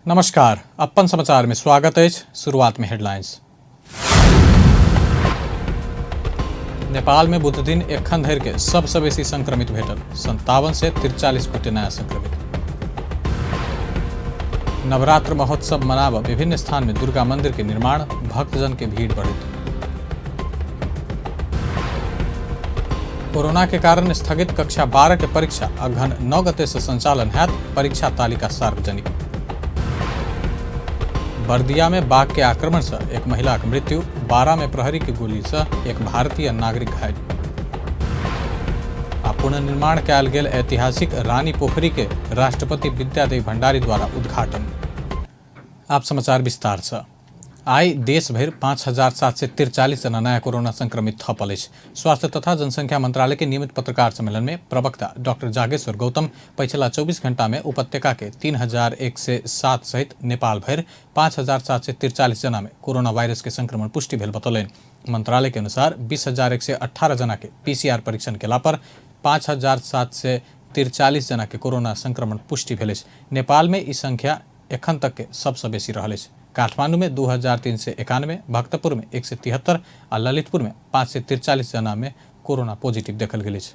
नमस्कार, अपन समाचार में स्वागत अछि। शुरुआत में हेडलाइंस। नेपाल में बुध दिन एखन धरि के सबसँ बेसी संक्रमित भेटल 5743 गोटे नया संक्रमित। नवरात्र महोत्सव मनाब विभिन्न स्थान में दुर्गा मंदिर के निर्माण, भक्तजन के भीड़ बढ़ित। कोरोना के कारण स्थगित कक्षा 12 के परीक्षा अघन 9 गते से संचालन हैत, परीक्षा तालिका सार्वजनिक। बर्दिया में बाघ के आक्रमण से एक महिला के मृत्यु, 12 में प्रहरी के गोली से एक भारतीय नागरिक घायल। आ पुनर्निर्माण कयल गेल ऐतिहासिक रानी पोखरी के राष्ट्रपति विद्यादेवी भंडारी द्वारा उद्घाटन। आप समाचार विस्तार से। आइ देश भरि 5743 जना नया कोरोना संक्रमित थपल अछि। स्वास्थ्य तथा जनसंख्या मंत्रालय के नियमित पत्रकार सम्मेलन में प्रवक्ता डॉक्टर जागेश्वर गौतम पछिला 24 घंटा में उपत्यका के 3107 सहित नेपाल भरि 5743 जना में कोरोना वायरस के संक्रमण पुष्टि भेल बतौलनि। मंत्रालय के अनुसार 20,118 जना के पीसीआर परीक्षण केला पर 5743 जना के कोरोना संक्रमण पुष्टि भेल अछि। नेपाल में ई संख्या एखन तक के सबसँ बेसी रहल अछि। काठमांडू में 2391, भक्तपुर में 173 आ ललितपुर में 543 जना में कोरोना पॉजिटिव देखल गेल अछि।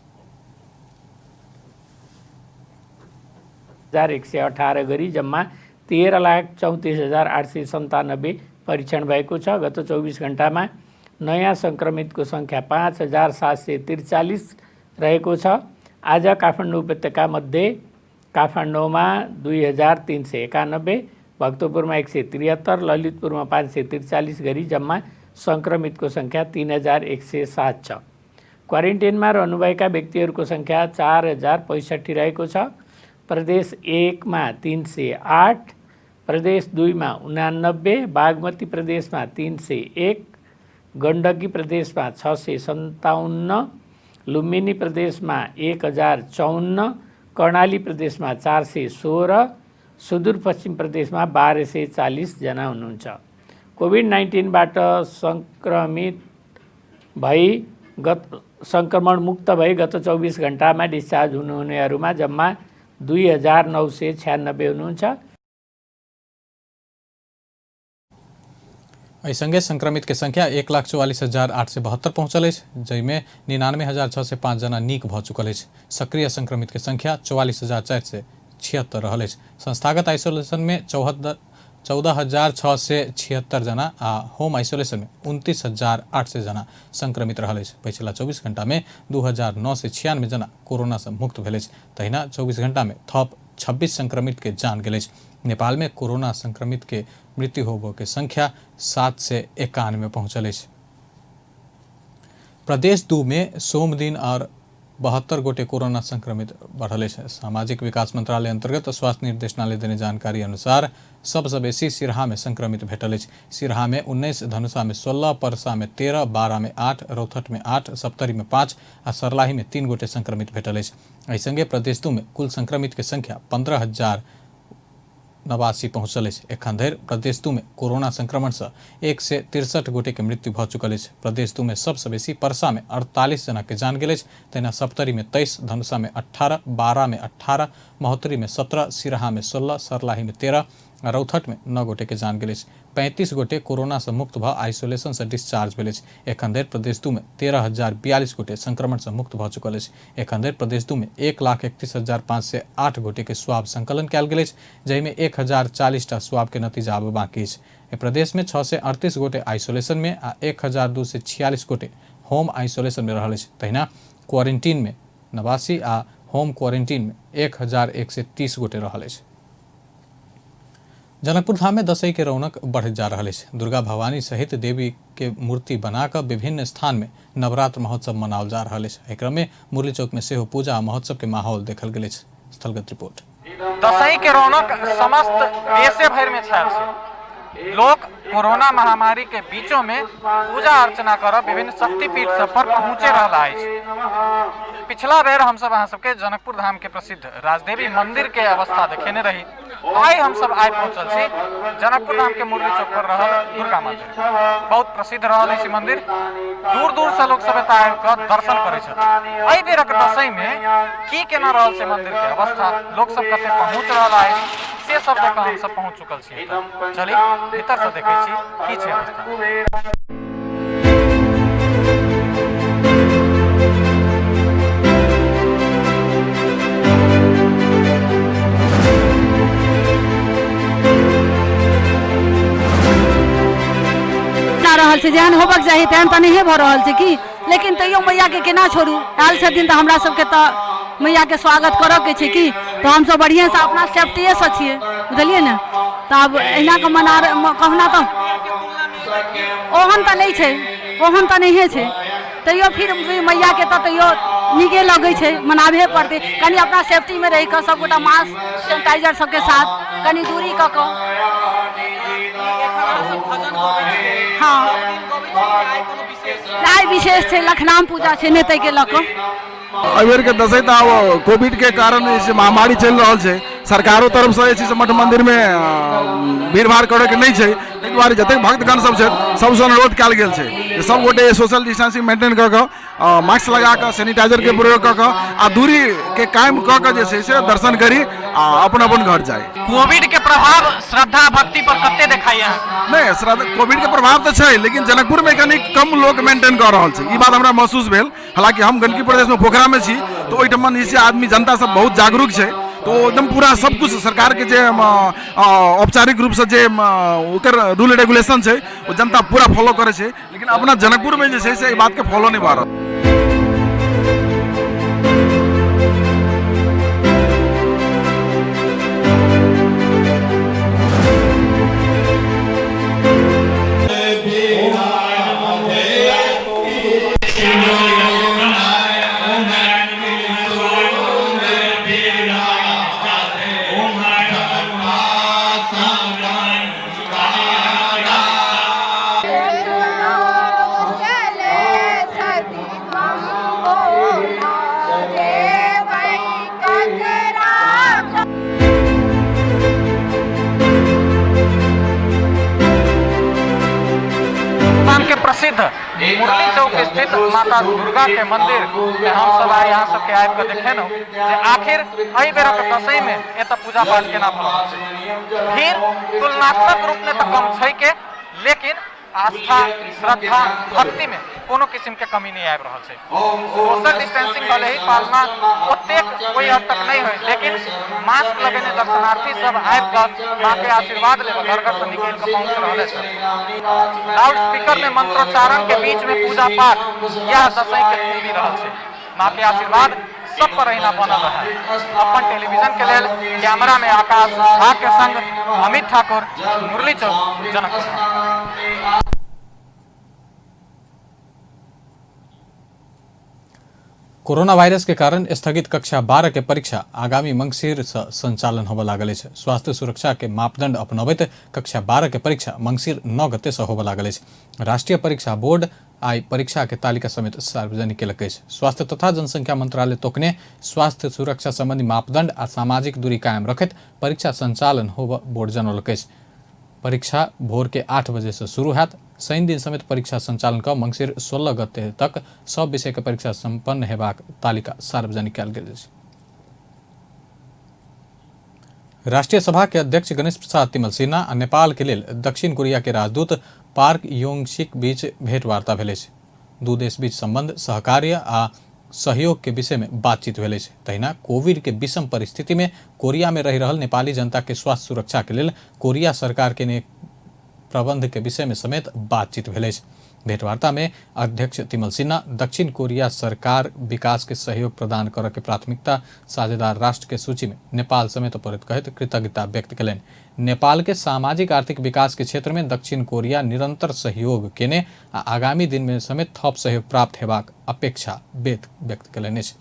118 गरी जम्मा 13,34,897 परीक्षण भएको छ। गत 24 घण्टामा नयाँ सङ्क्रमितको सङ्ख्या 5743 रहेको छ। आज काठमाडौँ उपत्यका मध्ये काठमाडौँमा 2391, भक्तपुरमा 173, ललितपुरमा 543 गरी जम्मा सङ्क्रमितको सङ्ख्या 3107 छ। क्वारेन्टाइनमा रहनुभएका व्यक्तिहरूको सङ्ख्या 4065 रहेको छ। प्रदेश 1 मा 308, प्रदेश 2 मा 89, बागमती प्रदेशमा 301, गण्डकी प्रदेशमा 657, लुम्बिनी प्रदेशमा 1054, कर्णाली प्रदेशमा 416, सुदूरपश्चिम प्रदेशमा 1240 जना हुनुहुन्छ। कोभिड-19बाट सङ्क्रमित भई गत सङ्क्रमण मुक्त भई गत 24 घण्टामा डिस्चार्ज हुनुहुनेहरूमा जम्मा 2996 हुनुहुन्छ। एहि संगे संक्रमित के संख्या 1,44,872 पहुंचल अछि, जाहिमे 99,605 जना नीक भऽ चुकल अछि। सक्रिय संक्रमित के संख्या 44,476 रहल अछि। संस्थागत आइसोलेशन में 14,676 जना आ होम आइसोलेशन में 29,800 जना संक्रमित रहल अछि। पछिला 24 घंटा में 2,996 जना कोरोना से मुक्त भेल अछि। तहिना 24 घंटा में थप 26 संक्रमित के जान गेल अछि। नेपाल में कोरोना संक्रमित के मृत्यु होबय के संख्या 791 पहुंचल अछि। प्रदेश 2 में सोम दिन और 72 गोटे कोरोना संक्रमित बढ़ल अछि। सामाजिक विकास मंत्रालय अंतर्गत स्वास्थ्य निर्देशनालय देने जानकारी अनुसार सबसँ बेसी सिरहा में संक्रमित भेटल अछि। सिरहा में 19, धनुषा में 16, परसा में 13, बारा में 8, रौथट में 8, सप्तरी में 5 आ सरलाही में 3 गोटे संक्रमित भेटल अछि। एहि संगे प्रदेश 2 में कुल संक्रमित के संख्या 15,089 पहुंचल अछि। एखन धरि प्रदेश 2 में कोरोना संक्रमण से 163 गोटे के मृत्यु भऽ चुकल अछि। प्रदेश 2 में सबसँ बेसी परसा में 48 जना के जान गेल अछि। तहिना सप्तरी में 23, धनुषा में 18, बारा में 18, महोत्तरी में 17, सिरहा में 16, सरलाही में 13 आ रौथट में 9 गोटे के जान गेल अछि। 35 गोटे कोरोना से मुक्त भऽ आइसोलेशन से डिस्चार्ज भेल अछि। एखन धरि प्रदेश 2 में 13,042 गोटे संक्रमण से मुक्त भऽ चुकल अछि। एखन धरि प्रदेश 2 में 1,31,508 गोटे के स्वाब संकलन कयल गेल अछि, जाहिमे 1,040 टा स्वाब के नतीजा आब बाकी अछि। एहि प्रदेश में 638 गोटे आइसोलेशन में आ 1,246 गोटे होम आइसोलेशन में रहल अछि। तहिना क्वारेंटीन में 89 आ होम क्वारेंटीन में 1,130 गोटे रहल अछि। जनकपुर धाम में दसई के रौनक बढ़ैत जा रहल अछि। दुर्गा भवानी सहित देवी के मूर्ति बना कऽ विभिन्न स्थान में नवरात्र महोत्सव मनाओल जा रहल अछि। एहि क्रम में मुरली चौक में सेहो पूजा आ महोत्सव के माहौल देखल गेल अछि। स्थलगत रिपोर्ट। दसई के रौनक समस्त देशे भरि में छायल छै। लोक कोरोना महामारी के बीचों में पूजा अर्चना करब विभिन्न शक्तिपीठ सब पर पहुँचे रहला अछि। पिछला बेर हमसब अहाँ सबके जनकपुर धाम के प्रसिद्ध राजदेवी मंदिर के अवस्था देखेने रही। आइ हमसब आइ पहुँचल छी जनकपुर धाम के मुरली चौक पर रहल दुर्गा मंदिर। बहुत प्रसिद्ध रहल अछि मंदिर। दूर दूर से लोग सब एतऽ आबि कऽ दर्शन करै छथिन। एहि बेरक दसई में की केना रहल छै मंदिर के अवस्था, लोक सब कते पहुँच रहल अछि, से सब दऽ कऽ हमसब पहुँच चुकल छी एतऽ। चली भीतरसँ देखै छी की छै अवस्था। ना रहल छै जेहन होबक चाही तेहन तऽ नहिए भऽ रहल छै की, लेकिन तैयो मैयाके केना छोड़ू। आयल छथिन तऽ हमरा सबके तऽ मैयाके स्वागत करऽके छै की, तऽ हमसब बढ़िएँसँ अपना सेफ्टिएसँ छियै, बुझलियै ने। तऽ आब एहिना कऽ मना कहुना तऽ ओहन तऽ नहि छै, ओहन तऽ नहिए छै, तैयो फिर भी मैयाके तऽ तैयो नीके लगै छै, मनाबहे पड़तै। कनि अपना सेफ्टीमे रहि कऽ सबगोटा मास्क सेनिटाइजर सबके साथ कनि दूरी कऽ कऽ। हँ, आइ विशेष छै, लखनाम पूजा छै ने, ताहिके लऽ कऽ। एहिबेरके दसैँ तऽ आब कोविडके कारण जे छै महामारी चलि रहल छै, सरकारो तरफसँ जे छै से मठ मन्दिरमे भीड़ भाड़ करैके नहि छै, ताहि दुआरे जतेक भक्तगण सब छथि सबसँ अनुरोध कयल गेल छै जे सब गोटे सोशल डिस्टेंसिंग मेंटेन कऽ कऽ, मास्क लगा कऽ, सैनिटाइजरके प्रयोग कऽ कऽ आ दूरीके कायम कऽ कऽ जे छै से दर्शन करी आ अपन अपन घर जाइ। कोविड के प्रभाव श्रद्धा भक्ति पर कते देखाइए? नहि, श्रद्धा कोविड के प्रभाव तऽ छै, लेकिन जनकपुरमे कनि कम लोक मेंटेन कऽ रहल छै, ई बात हमरा महसूस भेल। हालाँकि हम गंडकी प्रदेशमे पोखरामे छी तऽ ओहिठाम जे छै आदमी जनता सब बहुत जागरूक छै, तऽ ओ एकदम पूरा सब कुछ सरकारके जे औपचारिक रूपसँ जे ओकर रूल रेगुलेशन छै ओ जनता पूरा फॉलो करै छै, लेकिन अपना जनकपुरमे जे छै से एहि बातके फॉलो नहि भऽ रहल। के प्रसिद्ध मुरली चौक स्थित माता दुर्गा के मंदिर में हम सब आइ अहाँ सबके आबि कऽ देखेलहुँ जे आखिर एहि बेरक दशई में एतऽ पूजा पाठ केना भऽ रहल छै। भीड़ तुलनात्मक रूप में तऽ कम छै के, लेकिन आस्था श्रद्धा भक्ति में कोनो किस्म के कमी नहीं आबि रहल छै। सोशल डिस्टेंसिंग भले ही पालना ओतेक कोई हद तक नहीं है, लेकिन मास्क लगेने दर्शनार्थी सब आबि कऽ माँ के आशीर्वाद लेबऽ घर घर से निकलि कऽ पहुँच रहल छै। लाउड स्पीकर में मंत्रोच्चारण के बीच में पूजा पाठ यह दशई के खूबी रहल छै। माँ के आशीर्वाद सब पर अहिना बनल रहे। अपन टेलीविजन के लेल कैमरा में आकाश झा के संग अमित ठाकुर, मुरली चौक, जनकपुर। कोरोना वायरस के कारण स्थगित कक्षा 12 के परीक्षा आगामी मंगसिर से संचालन होबय लागल अछि। स्वास्थ्य सुरक्षा के मापदंड अपनबैत कक्षा 12 के परीक्षा मंगसिर 9 गते से होबय लागल अछि। राष्ट्रीय परीक्षा बोर्ड आइ परीक्षा के तालिका समेत सार्वजनिक केलक अछि। स्वास्थ्य तथा जनसंख्या मंत्रालय तोकने स्वास्थ्य सुरक्षा संबंधी मापदंड आ सामाजिक दूरी कायम रखैत परीक्षा संचालन होबय बोर्ड जनौलक अछि। परीक्षा भोर के 8 बजे से शुरू हैत। शनि दिन समेत परीक्षा संचालन क मंगसिर 16 गते तक सब विषय के परीक्षा संपन्न हेबाक तालिका सार्वजनिक कयल गेल अछि। राष्ट्रीय सभा के अध्यक्ष गणेश प्रसाद तिमल सिन्हा आ नेपाल के लेल दक्षिण कोरिया के राजदूत पार्क योंगशिक बीच भेंटवार्ता भेल अछि। दू देश बीच संबंध, सहकार्य आ सहयोग के विषय में बातचीत भेल अछि। तहिना कोविड के विषम परिस्थिति में कोरिया में रहि रहल नेपाली जनता के स्वास्थ्य सुरक्षा के लेल कोरिया सरकार के प्रबंध के विषय में समेत बातचीत भेल अछि। भेंटवार्ता में अध्यक्ष तिमल सिन्हा दक्षिण कोरिया सरकार विकास के सहयोग प्रदान करऽ के प्राथमिकता साझेदार राष्ट्र के सूची में नेपाल समेत पड़ैत कहैत कृतज्ञता व्यक्त कयलनि। नेपाल के सामाजिक आर्थिक विकास के क्षेत्र में दक्षिण कोरिया निरंतर सहयोग केने आ आगामी दिन में समेत थप सहयोग प्राप्त हेबाक अपेक्षा व्यक्त कयलनि अछि।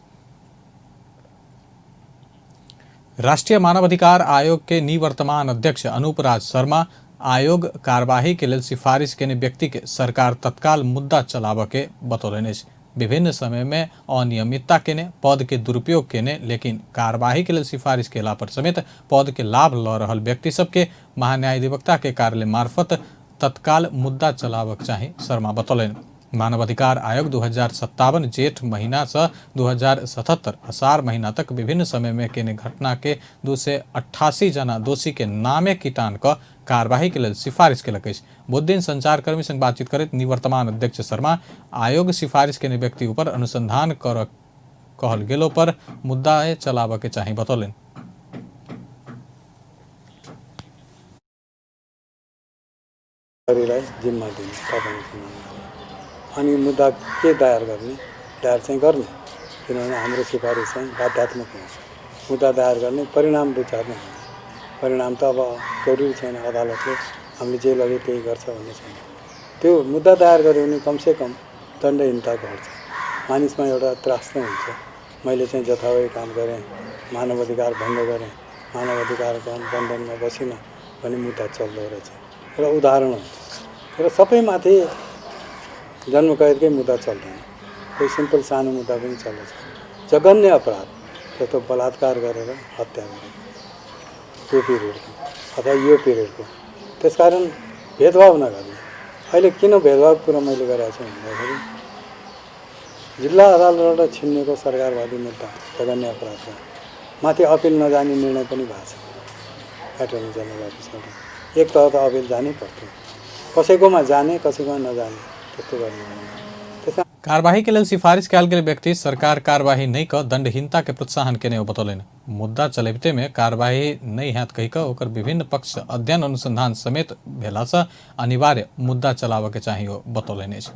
राष्ट्रीय मानवाधिकार आयोग के निवर्तमान अध्यक्ष अनूप राज शर्मा आयोग कार्यवाही के लेल सिफारिश केने व्यक्ति के सरकार तत्काल मुद्दा चलाबऽ के बतौलनि अछि। विभिन्न समय में अनियमितता केने, पद के दुरुपयोग केने, लेकिन कार्यवाही के लेल सिफारिश केला पर समेत पद के लाभ लऽ रहल व्यक्ति सबके महान्यायाधिवक्ता के कार्यालय मार्फत तत्काल मुद्दा चलाबक चाही शर्मा बतौलनि। मानवाधिकार आयोग 2057 जेठ महीना से 2077 असार महीना तक विभिन्न समय में केने घटना के 288 जना दोषी के नामे किटान क कार्यवाही के लेल सिफारिश केलक अछि। बुधदिन संचारकर्मी संग बातचीत करैत निवर्तमान अध्यक्ष शर्मा आयोग सिफारिश केने व्यक्ति ऊपर अनुसंधान कर कहल गेलो पर मुद्दा चलाबऽ के चाही बतौलनि। जिम्मा दिने अनि मुद्दा के दायर गर्ने, दायर चाहिँ गर्ने, किनभने हाम्रो सिफारिस चाहिँ बाध्यात्मक हुन्छ। मुद्दा दायर गर्ने, परिणाम विचार्नु हुने। परिणाम त अब जरुरी छैन, अदालतले हामीले जे लगे त्यही गर्छ भन्ने छैन। त्यो मुद्दा दायर गऱ्यो भने कमसेकम दण्डहीनता घट्छ, मानिसमा एउटा त्रास चाहिँ हुन्छ। मैले चाहिँ जथाभावी काम गरेँ, मानवाधिकार भङ्ग गरेँ, मानवाधिकार बन्धनमा बसिनँ भन्ने मुद्दा चल्दो रहेछ र उदाहरण हुन्छ। र सबैमाथि जन्मकैदकै मुद्दा चल्दैन, कोही सिम्पल सानो मुद्दा पनि चल्दछ। जघन्य अपराध जस्तो बलात्कार गरेर हत्या गरेको त्यो पिरियडको अथवा यो पिरियडको, त्यसकारण भेदभाव नगर्ने। अहिले किन भेदभाव कुरा मैले गरेको छु भन्दाखेरि जिल्ला अदालतबाट छिन्नेको सरकारवादी मुद्दा जघन्य अपराधका माथि अपिल नजाने निर्णय पनि भएको छ एटर्नी जनरल अफिसबाट। एक तह त अपिल जानै पर्थ्यो, कसैकोमा जाने कसैकोमा नजाने त्यस्तो गर्नु भएन। त्यसमा कार्यवाही के लेल सिफारिश कयल गेल व्यक्ति सरकार कार्यवाही नहि क दंडहीनता के प्रोत्साहन केने ओ बतौलनि। मुद्दा चलबिते में कार्यवाही नहि हैत कहि कऽ ओकर विभिन्न पक्ष अध्ययन अनुसंधान समेत भेला सँ अनिवार्य मुद्दा चलाबऽ के चाही ओ बतौलनि अछि।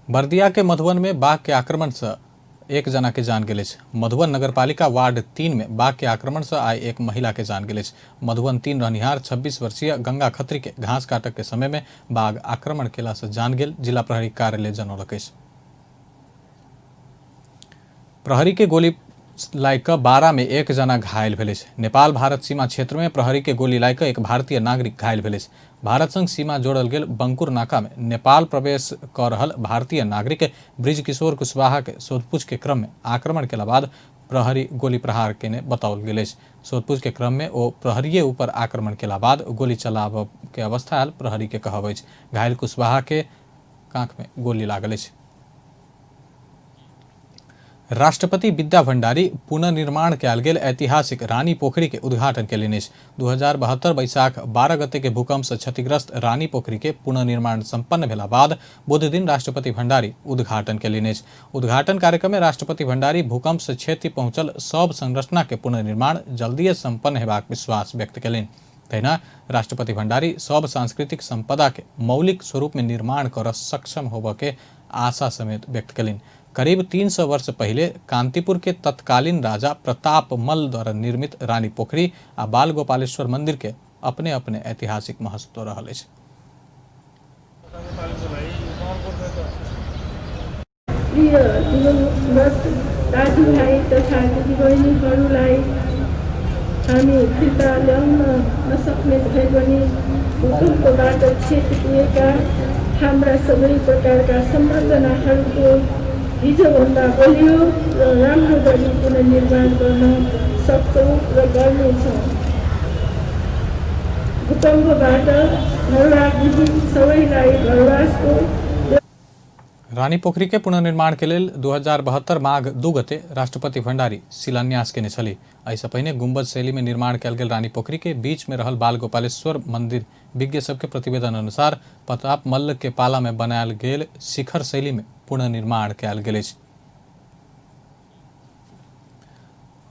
बर्दिया के मधुबन में बाघ के आक्रमण से एक जना के जान गेल अछि। मधुबन नगरपालिका वार्ड 3 में बाघ के आक्रमण से आइ एक महिला के जान गेल अछि। मधुबन 3 रहनिहार 26 वर्षीय गंगा खत्री के घास काटक के समय में बाघ आक्रमण केला से जान गेल जिला प्रहरी कार्यालय जनौलक अछि। प्रहरी के गोली लागि कऽ 12 में एक जना घायल भेल अछि। नेपाल भारत सीमा क्षेत्र में प्रहरी के गोली लागि कऽ एक भारतीय नागरिक घायल भेल अछि। भारत संग सीमा जोड़ल गेल बंकुर नाका में नेपाल प्रवेश कऽ रहल भारतीय नागरिक ब्रिज किशोर कुशवाहा के सोधपुछ के क्रम में आक्रमण केला बाद प्रहरी गोली प्रहार केने बताओल गेल अछि। सोधपुछ के क्रम में ओ प्रहरीये ऊपर आक्रमण केला बाद गोली चलाबऽ के अवस्था आयल प्रहरी के कहब अछि। घायल कुशवाहा के कांख में गोली लागल अछि। राष्ट्रपति विद्या भंडारी पुनर्निर्माण कयल गेल ऐतिहासिक रानी पोखरी के उद्घाटन केलनि अछि। 2072 बैसाख 12 गते के भूकंप से क्षतिग्रस्त रानी पोखरी के पुनर्निर्माण संपन्न भेला बाद बुध दिन राष्ट्रपति भंडारी उद्घाटन केलनि अछि। उद्घाटन कार्यक्रम में राष्ट्रपति भंडारी भूकंप से क्षति पहुंचल सब संरचना के पुनर्निर्माण जल्दिए संपन्न हेबाक विश्वास व्यक्त केलनि। तहिना राष्ट्रपति भंडारी सब सांस्कृतिक संपदा के मौलिक स्वरूप में निर्माण कर सक्षम होबऽ के आशा समेत व्यक्त केलनि। करीब 300 वर्ष पहिले कांतिपुर के तत्कालीन राजा प्रताप मल्ल द्वारा निर्मित रानी पोखरी आ बाल गोपालेश्वर मंदिर के अपने अपने ऐतिहासिक महत्व रहल अछि। प्रिय दिवंगत दाजुभाइ तथा दिदीबहिनीहरूलाई हामी फिर्ता ल्याउन नसक्ने भए पनि भूकम्पबाट क्षति पुगेका हाम्रा सबै प्रकारका संरचनाहरूको हिजोभन्दा बलियो र राम्रो गरी पुनर्निर्माण गर्न सक्छौँ र गर्नेछौँ। भूकम्पबाट घरबारविहीन सबैलाई घरवासको रानी पोखरी के पुनर्निर्माण के लेल 2072 माघ 2 गते राष्ट्रपति भंडारी शिलान्यास केने छली। एहिसँ पहिने गुम्बज शैली में निर्माण कयल गेल रानी पोखरी के बीच में रहल बाल गोपालेश्वर मंदिर विज्ञ सबके प्रतिवेदन अनुसार प्रताप मल्ल के पाला में बनायल गेल शिखर शैली में पुनर्निर्माण कयल गेल अछि।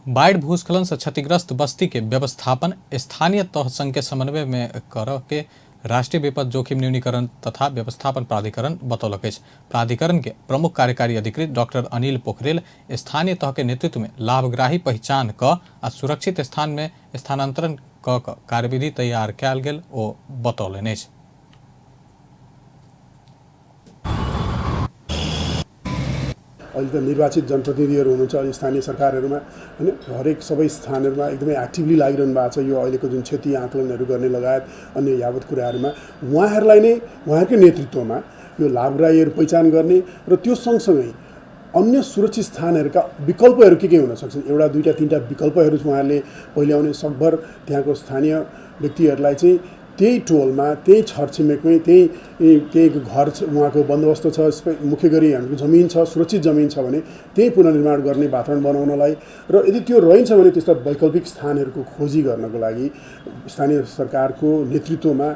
बाढ़ि भूस्खलन से क्षतिग्रस्त बस्ती के व्यवस्थापन स्थानीय तह संघ के समन्वय में करऽ के राष्ट्रीय विपद जोखिम न्यूनीकरण तथा व्यवस्थापन प्राधिकरण बतौलक अछि। प्राधिकरण के प्रमुख कार्यकारी अधिकृत डॉक्टर अनिल पोखरेल स्थानीय तह के नेतृत्व में लाभग्राही पहिचान क आ सुरक्षित स्थान में स्थानांतरण क कार्यविधि तैयार कयल गेल ओ बतौलनि अछि। अहिले त निर्वाचित जनप्रतिनिधिहरू हुनुहुन्छ अहिले स्थानीय सरकारहरूमा हैन, हरेक सबै स्थानहरूमा एकदमै एक्टिभली लागिरहनु भएको छ। यो अहिलेको जुन क्षति आकलनहरू गर्ने लगायत अन्य यावत कुराहरूमा उहाँहरूलाई नै उहाँहरूकै नेतृत्वमा यो लाभग्राहीहरू पहिचान गर्ने र त्यो सँगसँगै अन्य सुरक्षित स्थानहरूका विकल्पहरू के हुन सक्छन्, एउटा दुईवटा तिनवटा विकल्पहरू उहाँहरूले पहिल्याउने सकभर त्यहाँको स्थानीय व्यक्तिहरूलाई चाहिँ त्यही टोलमा त्यही छरछिमेकमै त्यही त्यही घर उहाँको बन्दोबस्त छ, मुख्य गरी हाम्रो जमिन छ, सुरक्षित जमिन छ भने त्यही पुनर्निर्माण गर्ने वातावरण बनाउनलाई र यदि त्यो रहन्छ भने त्यस्ता वैकल्पिक स्थानहरूको खोजी गर्नको लागि स्थानीय सरकारको नेतृत्वमा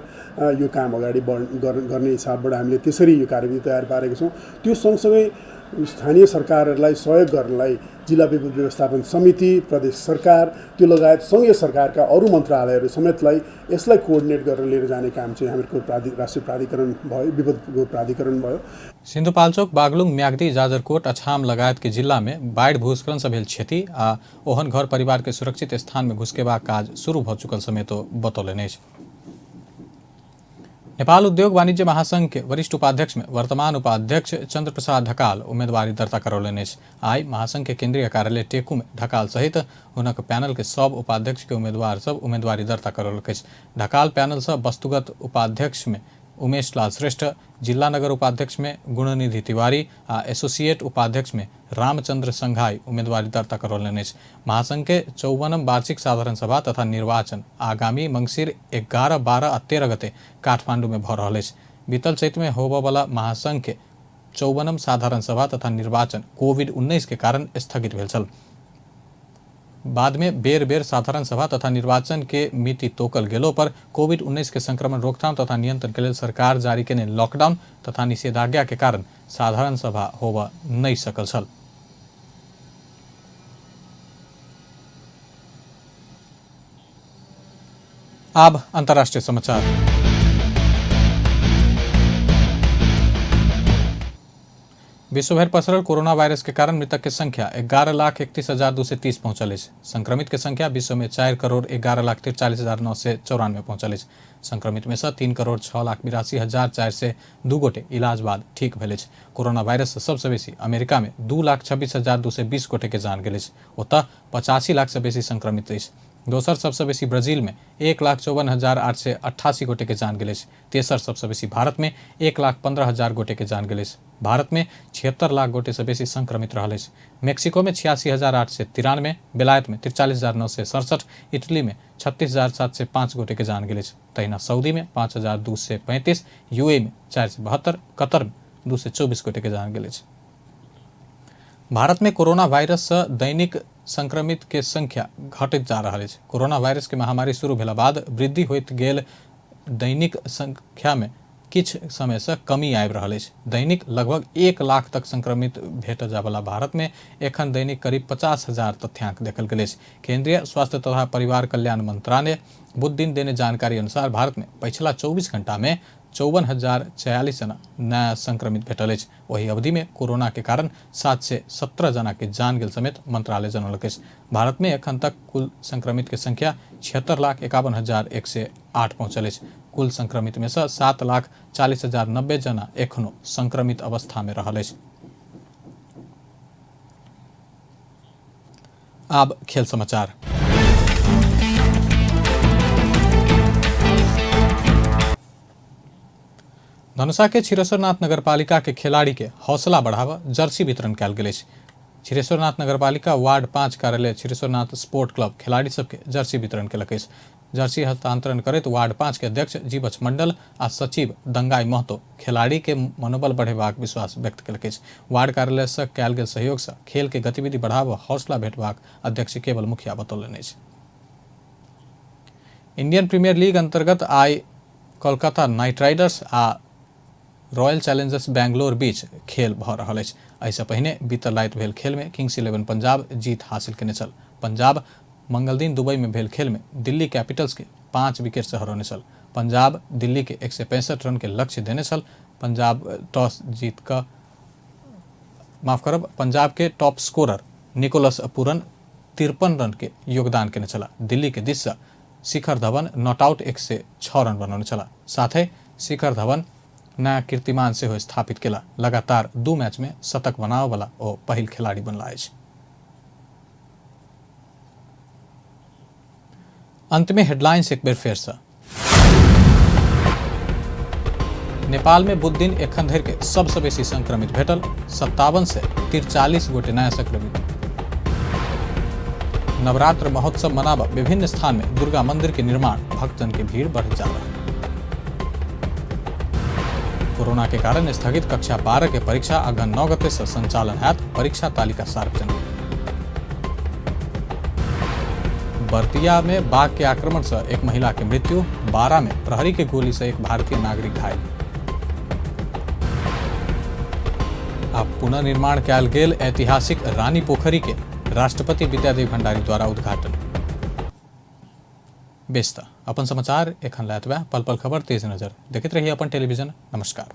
यो काम अगाडि गर्ने हिसाबबाट हामीले त्यसरी यो कार्यविधि तयार पारेको छौँ। त्यो सँगसँगै स्थानीय सरकारहरूलाई सहयोग गर्नलाई जिल्ला विपद व्यवस्थापन समिति, प्रदेश सरकार, त्यो लगायत सङ्घीय सरकारका अरू मन्त्रालयहरू समेतलाई यसलाई कोअर्डिनेट गरेर लिएर जाने काम चाहिँ हामीहरूको राष्ट्रिय प्राधिकरण भयो, विपदको प्राधिकरण भयो। सिन्धुपाल्चोक, बागलुङ, म्याग्दी, जाजरकोट, अछाम लगायत के जिला में बाढ़ि भूस्खलन से भेल क्षति आ ओहन घर परिवार के सुरक्षित स्थान में घुसकेबाक काज शुरू भ चुकल समेत बतौलनि अछि। नेपाल उद्योग वाणिज्य महासंघ के वरिष्ठ उपाध्यक्ष में वर्तमान उपाध्यक्ष चंद्र प्रसाद ढकाल उम्मीदवारी दर्ता करौलनि अछि। आइ महासंघ के केंद्रीय कार्यालय टेकू में ढकाल सहित हुनक पैनल के सब उपाध्यक्ष के उम्मीदवार सब उम्मीदवारी दर्ता करौलक अछि। ढकाल पैनल से वस्तुगत उपाध्यक्ष में उमेश लाल श्रेष्ठ, जिला नगर उपाध्यक्ष में गुणनिधि तिवारी आ एसोसिएट उपाध्यक्ष में रामचंद्र संघाई उम्मीदवारी दर्ता करौलनि अछि। महासंघ के 54 वार्षिक साधारण सभा तथा निर्वाचन आगामी मंगसिर 11, 12 आ 13 गते काठमांडू में भ रहल अछि। बीतल चैत में होबयवला महासंघ के 54 साधारण सभा तथा निर्वाचन कोविड-19 के कारण स्थगित भेल छल। बाद में बेर बेर साधारण सभा तथा निर्वाचन के मिति तोकल गेलो पर कोविड-19 के संक्रमण रोकथाम तथा नियंत्रण के लेल सरकार जारी केने लॉकडाउन तथा निषेधाज्ञा के कारण साधारण सभा होबय नहि सकल छल। अब अंतर्राष्ट्रीय समाचार। विश्वभर पसरल कोरोना वायरस के कारण मृतक के संख्या 11,31,230 पहुंचल अछि। संक्रमित के संख्या विश्व में 4,11,43,994 पहुंचल अछि। संक्रमित में से 3,06,82,402 गोटे इलाज बाद ठीक भेल अछि। कोरोना वायरस से सबसे बेसी अमेरिका में 2,26,220 गोटे के जान गेल अछि। ओतऽ 85 लाख से बेसी संक्रमित अछि। दोसर सबसे बेसी ब्राजील में 1,54,888 गोटे के जान गेल अछि। तेसर सबसे बेसी भारत में 1,15,000 गोटे के जान गेल अछि। भारत में 76 लाख गोटे से बेसी संक्रमित रहल अछि। मेक्सिको में 86,893, बेलायत में 43,967, इटली में 36,705 गोटे के जान गेल अछि। तहिना सऊदी में 5,235, यूएई में 472, कतर में 224 गोटे के जान गेल अछि। भारत में कोरोना वायरस से दैनिक संक्रमित के संख्या घटैत जा रहल अछि। कोरोना वायरस के महामारी शुरू भेला बाद वृद्धि होइत गेल दैनिक संख्या में किछु समय से कमी आबि रहल अछि। दैनिक लगभग 1 लाख तक संक्रमित भेटल जायवला भारत में एखन दैनिक करीब 50,000 तथ्यांक देखल गेल अछि। केंद्रीय स्वास्थ्य तथा परिवार कल्याण मंत्रालय बुध दिन देने जानकारी अनुसार भारत में पछिला 24 घंटा में 54,046 जना नया संक्रमित भेटल अछि। ओहि अवधि में कोरोना के कारण 717 जना के जान गेल समेत मंत्रालय जनौलक अछि। भारत में एखन तक कुल संक्रमित के संख्या 76,51,108 पहुंचल अछि। कुल संक्रमित में से 7,40,090 जना एखनो संक्रमित अवस्था में रहल अछि। आब खेल समाचार। धनुषा के क्षीरेश्वरनाथ नगरपालिका के खिलाड़ी के हौसला बढ़ावा जर्सी वितरण कयल गेल अछि। क्षीरेश्वरनाथ नगरपालिका वार्ड 5 कार्यालय क्षीरेश्वरनाथ स्पोर्ट क्लब खिलाड़ी सबके जर्सी वितरण केलक अछि। जर्सी हस्तांतरण करैत वार्ड 5 के अध्यक्ष जीवछ मंडल आ सचिव दंगाई महतो खिलाड़ी के मनोबल बढ़ेबाक विश्वास व्यक्त केलक अछि। वार्ड कार्यालय से कयल गेल सहयोग से खेल के गतिविधि बढ़ावा हौसला भेटबाक अध्यक्ष केवल मुखिया बतौलनि अछि। इंडियन प्रीमियर लीग अंतर्गत आइ कोलकाता नाइट राइडर्स आ रॉयल चैलेंजर्स बेंगलोर बीच खेल भऽ रहल अछि। एहिसँ पहिने बीतल राति भेल खेल में किंग्स इलेवन पंजाब जीत हासिल केने छल। पंजाब मंगलदिन दुबई में भेल खेल में दिल्ली कैपिटल्स के 5 विकेट से हरौने छल। पंजाब दिल्ली के 165 रन के लक्ष्य देने छल। पंजाब टॉस जीत कऽ माफ करब पंजाब के top scorer Nicholas Pooran 53 run के योगदान केने छला। दिल्ली के दिस से Shikhar Dhawan not out 106 run बनौने छला। साथे शिखर धवन नया कीर्तिमान सेहो स्थापित केला। लगातार 2 मैच में शतक बनाबऽ वाला ओ पहिल खिलाड़ी बनला अछि। अंत में हेडलाइंस एक बेर फेर से। नेपाल में बुध दिन एखन धरि के सबसे बेसी संक्रमित भेटल 5743 गोटे नया संक्रमित। नवरात्र महोत्सव मनाबऽ विभिन्न स्थान में दुर्गा मंदिर के निर्माण, भक्तजन के भीड़ बढ़ जा रहा। कोरोना के कारण स्थगित कक्षा 12 के परीक्षा अगहन 9 गते से संचालन हैत। परीक्षा तालिका सार्वजनिक। बर्दिया में बाघ के आक्रमण से एक महिला के मृत्यु। 12 में प्रहरी के गोली से एक भारतीय नागरिक घायल। आ पुनर्निर्माण कयल गेल ऐतिहासिक रानी पोखरी के राष्ट्रपति विद्यादेवी भंडारी द्वारा उद्घाटन। बेस त अपन समाचार एखन लए एतबे। पल पल खबर तेज नजर देखैत रहिए अपन टेलीविजन। नमस्कार।